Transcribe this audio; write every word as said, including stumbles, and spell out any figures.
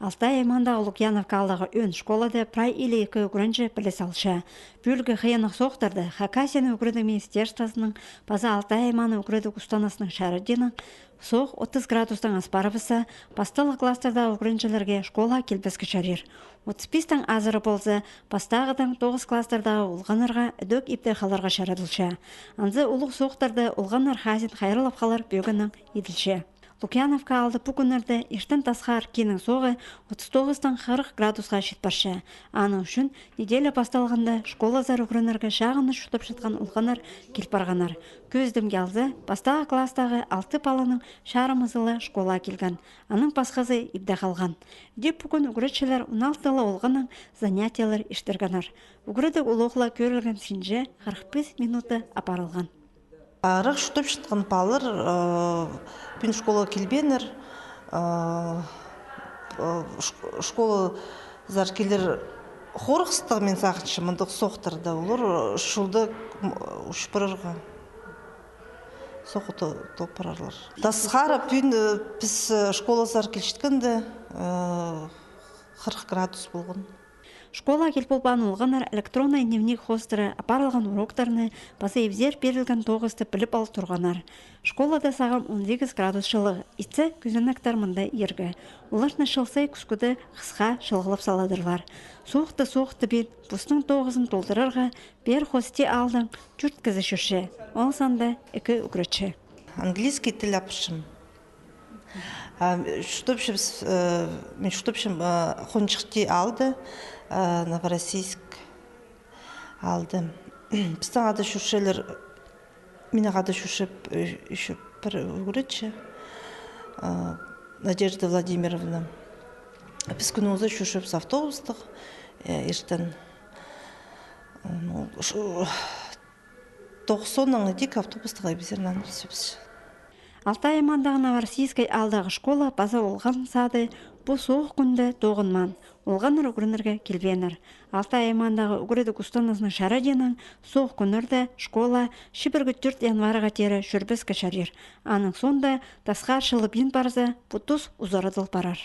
Алтай аймаандағы Лукьяновка аалдағы ӧӧн школада прай илиг ікі ӱгренҷі піліс алча. Пӱӱлгі хыйанаң соохтарда Хакасияны ӱгредіг министерствозының паза Алтай аймааны ӱгредіг устаназының чарадиинаң соох отыс градустаң ас парыбысса, пасталығ класстардағы ӱгренҷілерге школаа килбеске чарир. Отыс пистең азыра полза, пастағыдаң тоғыс класстардағы олғаннарға ідӧк ибде халарға чарадылча. Анзы улуғ соохтарда олғаннар хазин хайраллап халар пӧгіннең иділче. Лукьяновка аалда пу кӱннерде иртен тасхаар кииннің соғы отыс тоғыстаң хырых градусха чит парча. Аның ӱчӱн неделя пасталғанда школазар ӱгренерге чағын на чуртапчатхан олғаннар кил парғаннар. Кӧзідімге алза, пастағы класстағы алты паланың чарымызы ла школаа килген, аның пасхазы ибде халған. Дее пӱӱн ӱгретчілер он алты ла олғаннаң занятиелер иртіргеннер. Ӱгредіг улуғ ла кӧрілген синҷе хырых пис минута апарылған. Арах чуртапчатхан палалар, э, пӱӱн школаа килбееннер, э, э, ш-, школазар килер хорғыстығ, мин сағынчам, мындағ соохтарда. Олар, э, чолда, м, ӱчӱп парарға. Соохха то-, тоғып парарлар. Тасхара пӱӱн, э, піс, э, школазар килчеткенде, э, хырых градус полған. Школаа кил полбаан олғаннар электронный дневник хоостыра апарылған уроктарны паза ибзер пирілген тоғысты піліп ал турғаннар. Школада сағам он сигіс градус чылығ, итсе кӱзенектер мында иргі. Оларны чыл сай кӱскӱде хысха чылығлап саладырлар. Соохты соохтабин, постың тоғызын толдырарға пеер хости аалдаң тӧрт кізі чӧрче, ол санда ікі ӱгретчі. Английский тіл апарчам. А, чуртапчам, э, мин чуртапчам, э, Хончыхти аалда, э, Новороссийск аалда. Пістің ада чӧрчелер, минің ада чӧрче, э, ещё пір ӱгретчі, э, Надежда Владимировна. Піс кӱннің узы чӧрчебіс автобустығ, э, иртен. Ну, ш-, тоғыс оннаң ідӧк автобустығ ибзер наныбыс. Алтай аймаандағы Новороссийскай аалдағы школа паза олған сады пу соох кӱнде тоғынмаан. Олғаннар ӱгренерге килбееннер. Алтай аймаандағы ӱгредіг устаназының чарадиинаң соох кӱннерде школа чибіргі тӧрт январьға теере чӧрбеске чарир. Аның соонда тасхар чылыбин парза, пу тус узарадыл парар.